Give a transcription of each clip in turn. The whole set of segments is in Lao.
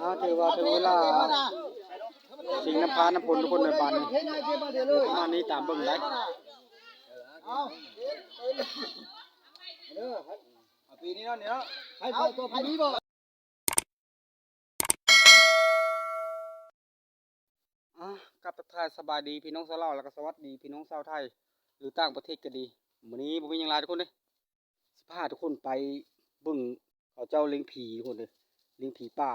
ເອົາ ຖືວ່າເຖິງເວລາສິງນຳພານຳຝົນທຸກຄົນໃນບ້ານນີ້ ເອີ ປະມານນີ້ ຕາມເບິ່ງໄດ້. ອ່າ ກັບທັກທາຍສະບາຍດີພີ່ນ້ອງຊາວລາວ ແລ້ວກໍສະຫວັດດີພີ່ນ້ອງຊາວໄທ ຫຼືຕ່າງປະເທດກໍດີ. ມື້ນີ້ບໍ່ມີຫຍັງຫຼາຍທຸກຄົນເດ້ ຊິພາທຸກຄົນໄປເບິ່ງເຂົາເຈົ້າລ້ຽງຜີທຸກຄົນເດີ ລ້ຽງຜີປ່າ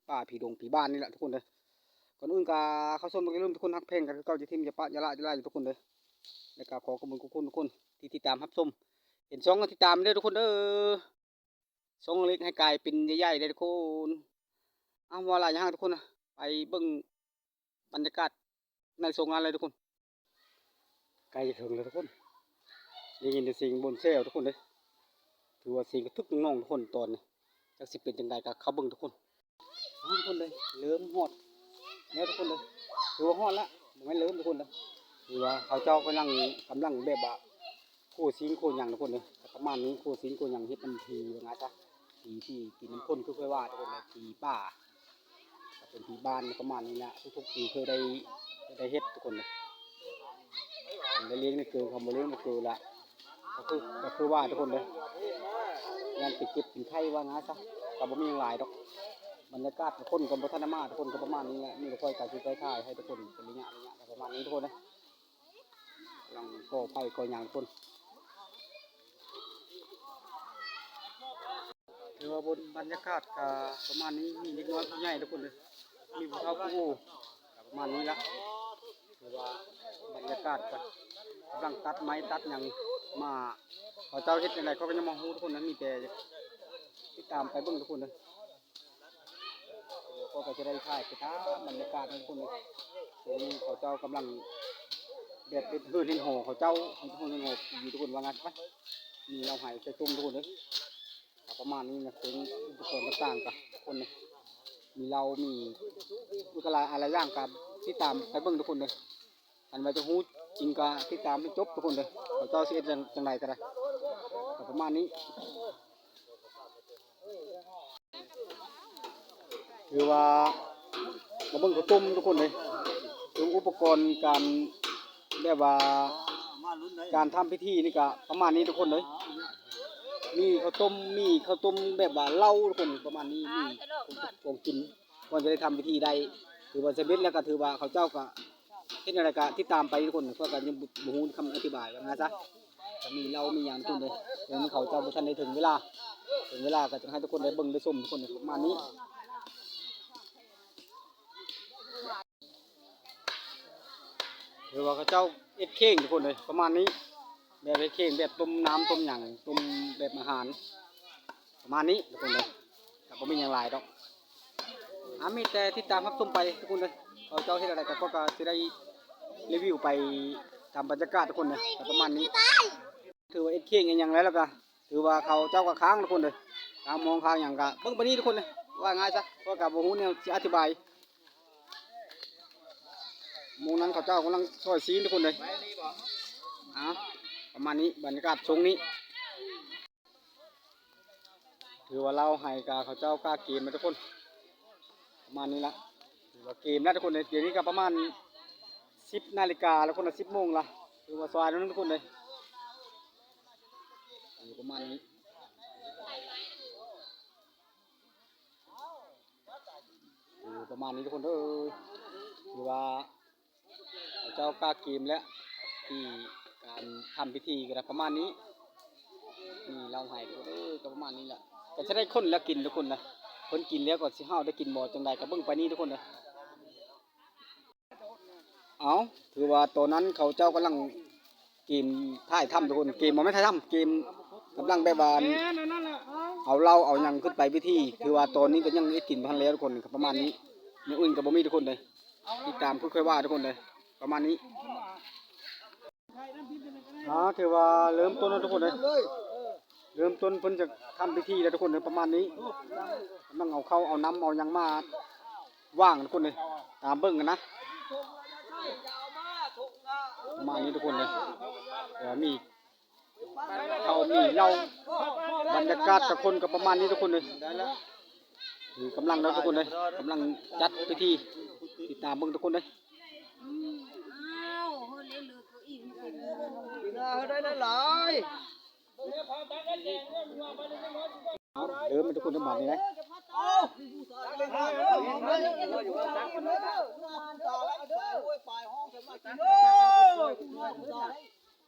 ປ່າຜີດົງຜີບ້ານນີ້ແຫຼະທຸກຄົນເດີ. ກ່ອນອື່ນກໍຂໍຊົມກັນເລີ່ມທຸກຄົນຮັກແພງກັນຄືເກົ່າ ຢ່າຖິ້ມຢ່າປະຢ່າລະຢ່າລາຍທຸກຄົນເດີ. ແລ້ວກໍຂໍຂອບຄຸນຂອບຄຸນທຸກຄົນທີ່ຕິດຕາມຮັບຊົມ ເຫັນຊ່ອງກໍຕິດຕາມເດີທຸກຄົນເດີ. ຊ່ອງເລັກໃຫ້ກາຍເປັນໃຫຍ່ໆເດີທຸກຄົນ. ເອົາ ບໍ່ຫຼາຍຢ່າງທຸກຄົນ ໄປເບິ່ງບັນຍາກາດໃນໂຊງງານເລີຍທຸກຄົນ. ໃກ້ຈະເຖິງແລ້ວທຸກຄົນ ໄດ້ຍິນແຕ່ສຽງບົນແຊວທຸກຄົນເດີ. ຖືວ່າສຽງກະທຶກນ້ອງໆທຸກຄົນຕອນນີ້ ຈັກຊິເປັນຈັ່ງໃດກໍເຂົ້າເບິ່ງທຸກຄົນ. ເອົາ ທຸກຄົນເດີ ເລີ່ມຮອດແລ້ວທຸກຄົນເດີ. ຖືວ່າຮອດລະ ບໍ່ແມ່ນເລີ່ມທຸກຄົນເດີ. ຖືວ່າເຂົາເຈົ້າກຳລັງ ກຳລັງແບບວ່າ ໂຄຊິງໂຄຫຍັງທຸກຄົນເດີ ປະມານນີ້. ໂຄຊິງໂຄຫຍັງ ເຮັດນຳຜີວ່າງ່າຍຊະ ຜີທີ່ກິນນຳຄົນ ຄືຂ້ອຍວ່າທຸກຄົນເດີ ຜີປ່າ ກໍເປັນຜີບ້ານປະມານນີ້ແຫຼະ. ທຸກໆປີເຄີຍໄດ້ ໄດ້ເຮັດທຸກຄົນເດີ. ຄັນໄດ້ລ້ຽງນີ້ເກີ ຄັນບໍ່ລ້ຽງບໍ່ເກີລະ ກໍຄື ກໍຄືວ່າທຸກຄົນເດີ ຢ້ານໄປເຈັບເປັນໄຂ້ວ່າງ່າຍຊະ. ກໍບໍ່ມີຫຍັງຫຼາຍດອກ ບັນຍາກາດທຸກຄົນກໍບໍ່ທັນໄດ້ມາ ທຸກຄົນກໍປະມານນີ້ແຫຼະ. ມີແຕ່ຂ້ອຍກໍຊິໄດ້ຖ່າຍໃຫ້ທຸກຄົນເປັນໄລຍະໆ ປະມານນີ້ທຸກຄົນເດີ. ກຳລັງກໍ່ໄຟກໍ່ຫຍັງພຸ້ນ. ຖືວ່າບົນບັນຍາກາດກະປະມານນີ້ ມີເດັກນ້ອຍຜູ້ໃຫຍ່ທຸກຄົນເດີ ມີຜູ້ເຖົ້າຜູ້ໂອກະປະມານນີ້ລະ. ຖືວ່າບັນຍາກາດກະກຳລັງຕັດໄມ້ຕັດຫຍັງມາ ເຂົາເຈົ້າເຮັດຈັ່ງໃດຂ້ອຍກະຍັງບໍ່ຮູ້ທຸກຄົນນະ ມີແຕ່ຕິດຕາມໄປເບິ່ງທຸກຄົນເດີ. ກໍ ກໍຈະໄດ້ຖ່າຍໄປຕາມບັນຍາກາດໃຫ້ທຸກຄົນເບິ່ງ. ໂຕນີ້ເຂົາເຈົ້າກຳລັງແບບເຮັດເຮືອນເຮັດຫໍເຂົາເຈົ້າ ເຮັດເຮືອນເຮັດຫໍຜີທຸກຄົນວ່າຊັ້ນໄປ. ມີເຫຼົ້າໄຫໃສ່ຕຸ່ມທຸກຄົນເດີ ປະມານນີ້ນະ. ເປັນອຸປະກອນຕ່າງໆກະທຸກຄົນເດີ ມີເຫຼົ້າ ມີ ມີກະຫຼາຍ ອາ ຫຼາຍຢ່າງກະຕິດຕາມໄປເບິ່ງທຸກຄົນເດີ. ຄັນວ່າຈະຮູ້ຈິງກະຕິດຕາມໃຫ້ຈົບທຸກຄົນເດີ ເຂົາເຈົ້າຊິເຮັດຈັ່ງ ຈັ່ງໃດກະໄດ້ ກະປະມານນີ້. ຖືວ່າມາເບິ່ງເຂົ້າຕົ້ມທຸກຄົນເດີ ເປັນອຸປະກອນການແບບວ່າການທຳພິທີນີ້ກະປະມານນີ້ທຸກຄົນເດີ. ມີເຂົ້າຕົ້ມ ມີເຂົ້າຕົ້ມແບບວ່າເຫຼົ້າທຸກຄົນ ປະມານນີ້ ມີຂອງກິນ ກ່ອນຈະໄດ້ທຳພິທີໄດ້ ຖືວ່າສຳເລັດແລ້ວກະຖືວ່າເຂົາເຈົ້າກະ ເຮັດແນວໃດກະຕິດຕາມໄປທຸກຄົນ ເພາະກະຍັງບໍ່ ບໍ່ຮູ້ຄຳອະທິບາຍວ່າງ່າຍຊະ. ກະມີເຫຼົ້າມີຫຍັງທຸກຄົນເດີ ເພາະເຂົາເຈົ້າບໍ່ທັນໄດ້ເຖິງເວລາ ເຖິງເວລາກະຈະໃຫ້ທຸກຄົນໄດ້ເບິ່ງໄດ້ຊົມທຸກຄົນປະມານນີ້. ຫຼືວ່າເຂົາເຈົ້າເຮັດເຄັ່ງທຸກຄົນເດີ ປະມານນີ້ ແບບເຮັດເຄັ່ງແບບຕົ້ມນ້ຳຕົ້ມຫຍັງ ຕົ້ມແບບອາຫານ ປະມານນີ້ທຸກຄົນເດີ ກະບໍ່ມີຫຍັງຫຼາຍດອກ. ອາ ມີແຕ່ຕິດຕາມຮັບຊົມໄປທຸກຄົນເດີ ເຂົາເຈົ້າເຮັດແນວໃດກະ ກະຊິໄດ້ຣີວິວໄປຕາມບັນຍາກາດທຸກຄົນເດີ ກະປະມານນີ້. ຖືວ່າເຮັດເຄັ່ງເຮັດຫຍັງແລ້ວ ແລ້ວກະຖືວ່າເຂົາເຈົ້າກະຄ້າງທຸກຄົນເດີ ກາງມອງກາງຫຍັງກະເບິ່ງປານນີ້ທຸກຄົນເດີ ວ່າງ່າຍຊະ ເພາະກະບໍ່ຮູ້ແນວຊິອະທິບາຍ. ໝູ່ນັ້ນເຂົາເຈົ້າກຳລັງຊອຍຊີ້ນທຸກຄົນເດີ. ເອົາ ປະມານນີ້ ບັນຍາກາດຊ່ວງນີ້ ຖືວ່າລາວໄຫກະເຂົາເຈົ້າກະເກມແລ້ວທຸກຄົນ ປະມານນີ້ລະ ຖືວ່າເກມແລ້ວທຸກຄົນເດີ. ດຽວນີ້ກະປະມານສິບນາລິກາແລ້ວທຸກຄົນ ສິບໂມງລະ ຖືວ່າສວາຍໜ້ອຍໜຶ່ງທຸກຄົນເດີ ປະມານນີ້. ເອີ ປະມານນີ້ທຸກຄົນເອີຍ ຖືວ່າເຂົາເຈົ້າກະເກມແລ້ວ ທີ່ການທຳພິທີກະໄດ້ປະມານນີ້ ນີ້ລາວໄຫທຸກຄົນເອີຍ ກະປະມານນີ້ແຫຼະ. ກະຈະໄດ້ຄົນລະກິນທຸກຄົນນະ ເພິ່ນກິນແລ້ວກະຊິເຮົາໄດ້ກິນບໍ່ ຈັ່ງໃດກະເບິ່ງໄປນີ້ທຸກຄົນເດີ. ເອົາ ຖືວ່າຕອນນັ້ນເຂົາເຈົ້າກຳລັງ ເກມຖ່າຍທຳທຸກຄົນ ເກມບໍ່ແມ່ນຖ່າຍທຳ ເກມກຳລັງແບບວ່າ ເອົາເຫຼົ້າເອົາຫຍັງຂຶ້ນໄປພິທີ ຖືວ່າຕອນນີ້ກະຍັງເຮັດກິນບໍ່ທັນແລ້ວທຸກຄົນ ປະມານນີ້. ແນວອື່ນກະບໍ່ມີທຸກຄົນເດີ ຕິດຕາມຄືຂ້ອຍວ່າທຸກຄົນເດີ ປະມານນີ້. ອາ ຖືວ່າເລີ່ມຕົ້ນແລ້ວທຸກຄົນເດີ ເລີ່ມຕົ້ນເພິ່ນຈະທຳພິທີແລ້ວທຸກຄົນເດີ ປະມານນີ້ ກຳລັງເອົາເຂົ້າເອົານ້ຳເອົາຫຍັງມາ ວ່າງທຸກຄົນເດີ ຕາມເບິ່ງກັນນະ ປະມານນີ້ທຸກຄົນເດີ. ເອີ ມີເຂົ້າມີເຫຼົ້າ ບັນຍາກາດຕະຄົນກະປະມານນີ້ທຸກຄົນເດີ. ຄືກຳລັງເນາະທຸກຄົນເດີ ກຳລັງຈັດພິທີ ຕິດຕາມເບິ່ງທຸກຄົນເດີ. ອືມ ອ້າວ ເຮີ້ນເລີຍເລີຍເກົ້າອີ່ມັນເປັນ ກິນເອົາໃຫ້ໄດ້ຫຼາຍໆ ເລີ່ມທຸກຄົນເດີ ບາດນີ້ນະ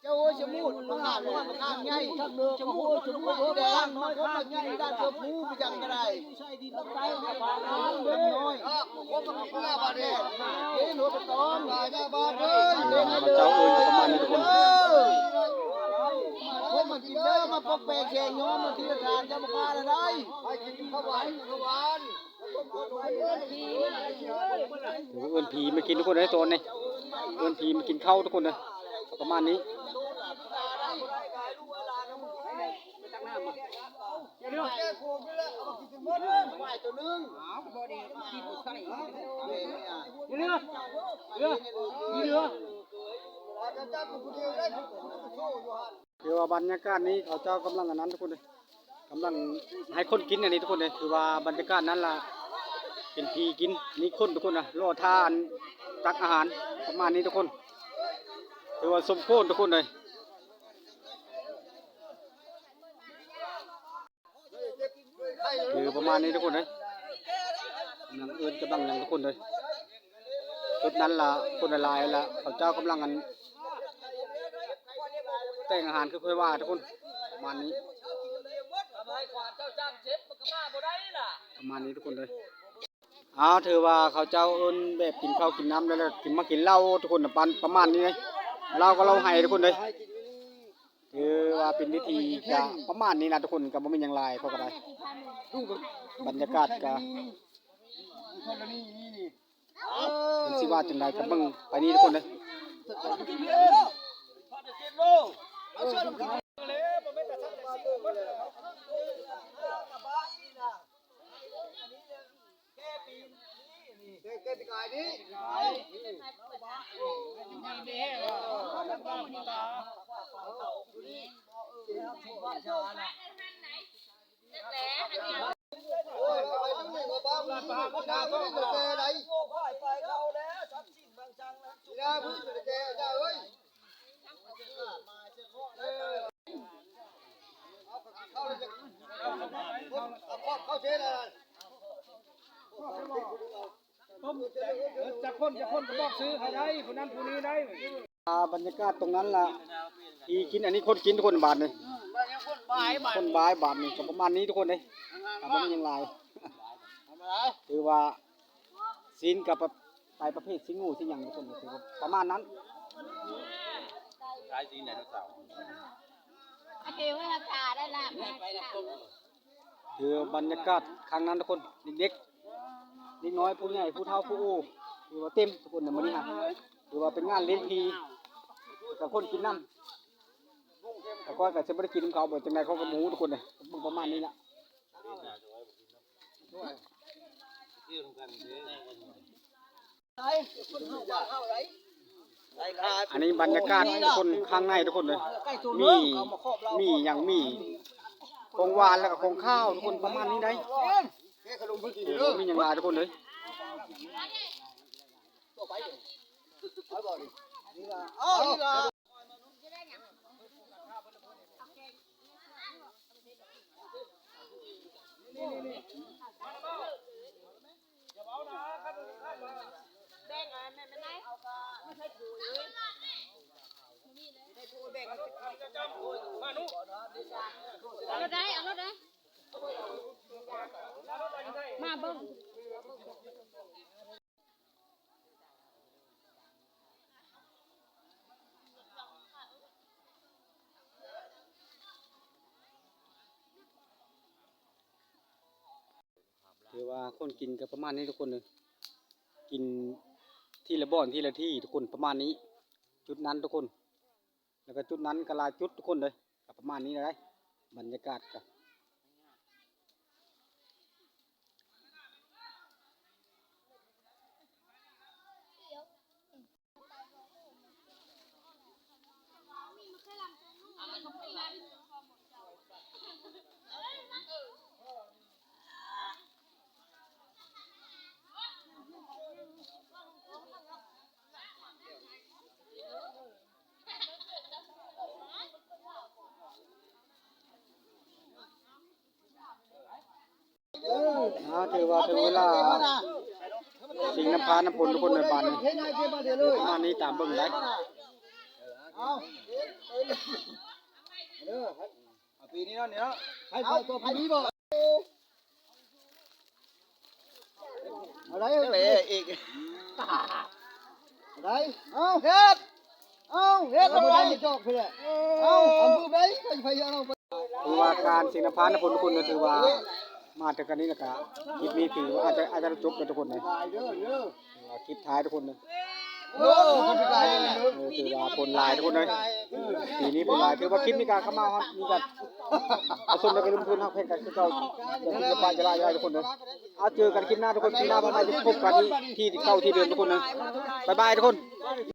ເຈົ້າໂອ້ຍ ສະມຸດ ບັກຂາມນ້ອຍ ບັກຂາມໃຫຍ່ ສະມຸດ ບັກຂາມນ້ອຍ ບັກຂາມໃຫຍ່ ດ້ານເຈົ້າຜູ້ໄປຈັ່ງກະໄດ້ ເຈົ້າເອີ້ນປະມານນີ້ທຸກຄົນ ຄົນມັນກິນເດີ ມາປົກແປງແຂງຍ້ອມມາທີລະທານ ເຈົ້າບໍ່ກ້າລະໄດ໋ ໃຫ້ກິນເຂົ້າຫວານ ເຂົ້າຫວານ. ເອີ້ນຜີມາກິນທຸກຄົນເດີ ໂຕນນີ້ ເອີ້ນຜີມາກິນເຂົ້າທຸກຄົນເດີ ປະມານນີ້ ເຫຼືອ ເຫຼືອ ເຫຼືອ. ຖືວ່າບັນຍາກາດນີ້ເຂົາເຈົ້າກຳລັງອັນນັ້ນທຸກຄົນເດີ ກຳລັງໃຫ້ຄົນກິນອັນນີ້ທຸກຄົນເດີ ຖືວ່າບັນຍາກາດນັ້ນລະເປັນຜີກິນ ມີຄົນທຸກຄົນນະ ລໍຖ້າອັນຕັກອາຫານ ປະມານນີ້ທຸກຄົນ ຖືວ່າສົມຄວນທຸກຄົນເດີ. ຄືປະມານນີ້ທຸກຄົນເອີຍ ກຳລັງເອີ້ນ ກຳລັງຫຍັງທຸກຄົນເອີຍ ຈຸດນັ້ນລະຄົນຫຼາຍໆລະ ເຂົາເຈົ້າກຳລັງອັນ ແຕ່ງອາຫານຄືຂ້ອຍວ່າທຸກຄົນ ປະມານນີ້ ປະມານນີ້ທຸກຄົນເອີຍ. ອ້າວ ຖືວ່າເຂົາເຈົ້າເອີ້ນແບບກິນເຂົ້າກິນນ້ຳແລ້ວ ແລ້ວກິນ ມາກິນເຫຼົ້າທຸກຄົນ ປະ ປະມານນີ້ເລີຍ ເຫຼົ້າກໍເຫຼົ້າໄຮ່ທຸກຄົນເອີຍ. ຖືວ່າເປັນພິທີກະປະມານນີ້ລະທຸກຄົນ ກະບໍ່ມີຫຍັງຫຼາຍ ເຂົາກະໄດ້ ບັນຍາກາດກະ ມັນຊິວ່າຈັ່ງໃດກະເບິ່ງໄປນີ້ທຸກຄົນເດີ. ແກ ແກປີກາຍນີ້ ໂອ້ຍ ໄປທາງນີ້ ມາບ້ານ ມາບ້ານ ມາແກ່ໃດ ໄປ ໄປເຂົາແລ້ວ ຊັບສິນບາງຢ່າງນະ ຊິລາ ເພິ່ນແກ່ເຈົ້າເອີຍ. ຈັກຄົນ ຈັກຄົນກະບອກຊື່ເຂົາໄດ້ ຜູ້ນັ້ນຜູ້ນີ້ໄດ້. ອ່າ ບັນຍາກາດຕົງນັ້ນລະ ທີ່ກິນ ອັນນີ້ຄົນກິນທຸກຄົນບາດນີ້ ຄົນບາຍບາດນີ້ ກະປະມານນີ້ທຸກຄົນເດ້ ກະບໍ່ມີຫຍັງຫຼາຍ ຖືວ່າ ຊີ້ນກະປະ ໄປປະເພດຊີ້ນໝູຊີ້ນຫຍັງທຸກຄົນ ຖືວ່າປະມານນັ້ນ ຂາຍຊີ້ນໄດໂນເສົາ ອາເທວະລາຄາໄດ້ລະ ຄືບັນຍາກາດຄັ້ງນັ້ນທຸກຄົນ ເດັກໆ ເດັກນ້ອຍ ຜູ້ໃຫຍ່ ຜູ້ເຖົ້າ ຜູ້ໂອ ຖືວ່າເຕັມທຸກຄົນໃນມື້ນີ້ຫັ້ນ ຖືວ່າເປັນງານລ້ຽງຜີ ກະຄົນກິນນຳ ແຕ່ຂ້ອຍກະຊິບໍ່ໄດ້ກິນນຳເຂົາ ບໍ່ຈັ່ງໃດເຂົາກະບໍ່ຮູ້ທຸກຄົນເດ້ ເບິ່ງປະມານນີ້ລະ. ອັນນີ້ບັນຍາກາດທຸກຄົນ ຂ້າງໃນທຸກຄົນເດີ ມີ ມີຫຍັງ ມີຂອງຫວານ ແລ້ວກະຂອງຄາວທຸກຄົນ ປະມານນີ້ໄດ໋ ບໍ່ມີຫຍັງຫຼາຍທຸກຄົນເດີ. ເອົາໂລດໄດ໋ ເອົາໂລດໄດ໋ ມາເບິ່ງ. ຖືວ່າຄົນກິນກະປະມານນີ້ທຸກຄົນເດີ ກິນທີລະບ່ອນທີລະທີ່ທຸກຄົນ ປະມານນີ້ ຈຸດນັ້ນທຸກຄົນ ແລ້ວກະຈຸດນັ້ນກະຫຼາຍຈຸດທຸກຄົນເດີ ກະປະມານນີ້ແຫຼະ ບັນຍາກາດກະ. ເ ເອົາ ຖືວ່າເຖິງເວລາຊິງນຳພານຳພົນທຸກຄົນໃນບ້ານນີ້ ເອີ ປະມານນີ້ຕາມເບິ່ງໄດ້ ເອົາ ເອົາປີນີ້ເນາະ ນີ້ເນາະ ໃຜ ໃຜ ໃຜມີບໍ່? ເອົາໄດ້ ເອີ ເອີ ອີກ ໄດ້ ເອົາ ເຮັດ ເອົາ ເຮັດ ເອົາ ບໍ່ໄດ້ຈອກເພິ່ນແຫຼະ ເອົາ ເອົາ ບໍ່ໄດ້ ໃຜ ໃຜເອົາໄປ ຄືວ່າການຊິງນຳພານຳພົນທຸກຄົນ ກໍຖືວ່າມາເຖິງກັນນີ້ແລ້ວກໍ ຄລິບນີ້ຖືວ່າອາດຈະ ອາດຈະຈົບແລ້ວທຸກຄົນເນາະ ຄລິບທ້າຍທຸກຄົນເນາະ ໂອ້ ຄົນຫຼາຍເນາະ ເອີ ຖືວ່າຄົນຫຼາຍທຸກຄົນເລີຍ ປີນີ້ຄົນຫຼາຍ ຖືວ່າຄລິບນີ້ກໍເຂົ້າມາຮອດນີ້ກໍ ປະຊາຊົນໄດ້ໄປລົງທຶນຮັກແພງກັນຄືເກົ່າ ຢ່າຄິດຈະປະຈະລາຍ ທຸກຄົນເດີ ເອົາ ເຈີກັນຄລິບໜ້າທຸກຄົນ ຄລິບໜ້າ ບາຍບາຍ ພົບກັນທີ່ເກົ່າທີ່ເດີມທຸກຄົນເດີ ບາຍບາຍທຸກຄົນ.